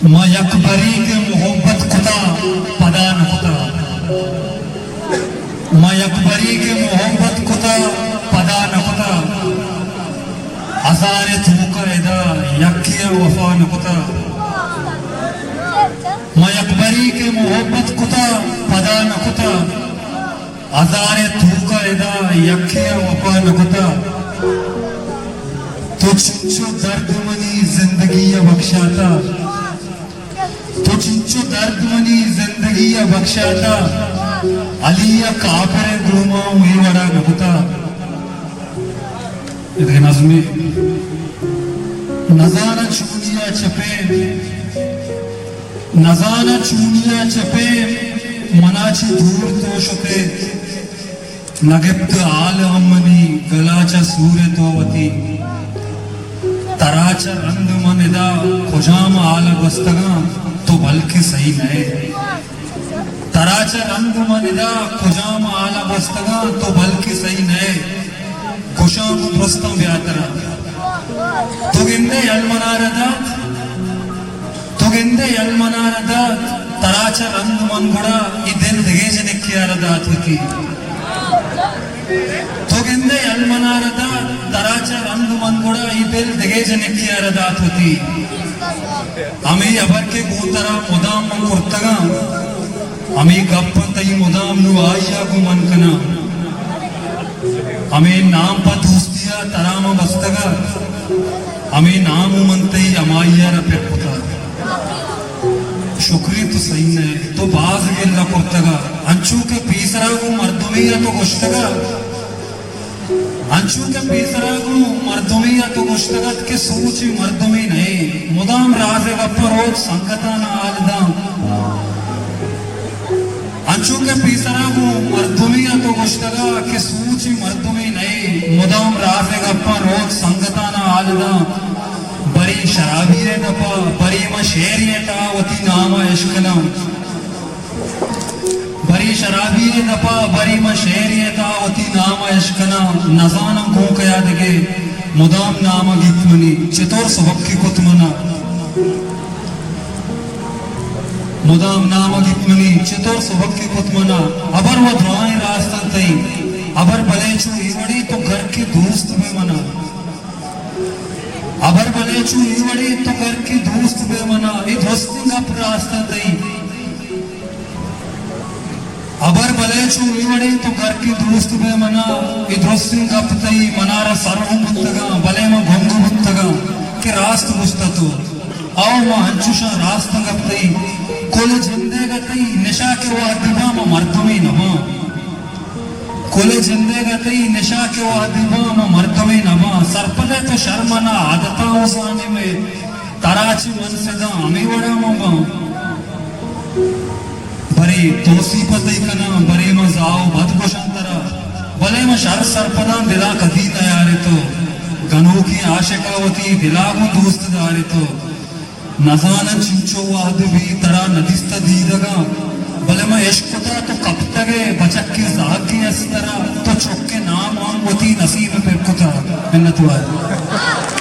ما یک بری کہ محبت کتا، پدا نہ کتا۔ ما یک بری کہ محبت کتا، پدا نہ کتا۔ ہزار توکا ادا یکے ءَ وفا نہ کتا۔ ما یک بری کہ محبت کتا، پدا نہ کتا۔ ہزار توکا ادا یکے ءَ وفا نہ کتا۔ تو چنچو درد منی زندگی ءَ بخشاتا۔ تو چنچو درد منی زندگی ءَ بخشاتا، علی ءَ کافر ءِ گوما اوں اے وڑا نہ کتا۔ اے دگہ نظمے۔ نزاناں چونیا چہ پیم، نزاناں چونیا چہ پیم، منا چہ دور تو شتے۔ نہ گپت حال ہم منی گلا چہ سور تو وتی۔ ترا چہ رند من ادا کجام حال ءَ گوستگاں، تو بلکیں سہی نہ ئے۔ ترا چہ رند من ادا کجام حال ءَ گوستگاں، تو بلکیں سہی نہ ئے۔ گوشاں گوں درستاں بیا ترا۔ تو گندے یل منارا دات؟ تو گندے یل منارا دات؟ ترا چہ رند من گڑا اے دل دگہ جنکے ءَ را دات وتی۔ تو گندے یل منارا دات؟ ترا چہ رند من گڑا اے دل دگہ جنکے ءَ را دات وتی۔ ہمے ہبر کہ گوں ترا مدام من کرتگاں، ہمے گپ تئی مدام نوں آئی ءَ گوں من کناں۔ ہمے نام پہ دوستی ءَ ترا من بستگ ءَ، ہمے نام ءَ من تئی ہمائی ءَ را پر کتگ۔ شکریں تو سہی نہ ئے، تو باز گلہ کرتگ ءَ، انچو کہ پیسرا گوں مردمے ءَ تو گوشتگ ءَ، انچو کہ پیسرا گوں مردمے ءَ تو گوشتگ ات کہ سوچی مردمے نہ ئے، مدام راز ءِ گپاں روت سنگتاں ءَ حال داں۔ انچو کہ پیسرا گوں مردمے ءَ تو گوشتگ ءَ کہ سوچی مردمے نہ ئے، مدام راز ءِ گپاں روت سنگتاں ءَ حال داں۔ برے شرابی ءِ دپ ءَ، برے من شعرے ءِ تہا وتی نام ءَ اشکناں۔ برے شرابی ءِ دپ ءَ، برے من شعرے ءِ تہا وتی نام ءَ اشکناں۔ نزاناں گوں کیا دگہ مدام نام ءَ گیت منی، چتور سبکی کت من ءَ۔ مدام نام ءَ گیت منی، چتور سبکی کت من ءَ۔ ہبر و دراہیں راستاں تئی، ہبر بلے چو اے وڑی تو گرکے دوست بے من ءَ۔ ہبر بلے چو اے وڑی تو گرکے دوست بے من ءَ۔ اے درستیں گپ راستاں تئی۔ ہبر بلے چو اے وڑیں تو گرکے دوست بے من ءَ، اے درستیں گپ تئی منارا سر ہم بوتگاں، بلے من گنگ بوتگاں کہ راست گوشتہ تو۔ او من انچوشاں راستیں گپ تئی۔ کل جندے گا تئی نشا کہ وہدی باں من مردمے نہ باں۔ کل جندے گا تئی نشا کہ وہدی باں من مردمے نہ باں۔ سرپدے تو شر من ءَ عادتاں و زانمے، ترا چہ من سداں ہمے وڑا من باں۔ برے توسیپ ءَ تئی کناں، برے من زاہ و بد گوشاں ترا، بلے من شر سرپداں دلا کدی نیارے تو۔ گنوکیں عاشق ءَ وتی دلا گوں دوست دارے تو۔ نزاناں چنچو وہد بی ترا ندیستہ دیدگاں، بلے من عشق کتا تو کپتگ ئے، بچکیں زہگے است ترا، تو چکے نام ہم وتی نصیب ءَ پر کتا۔ منت وار۔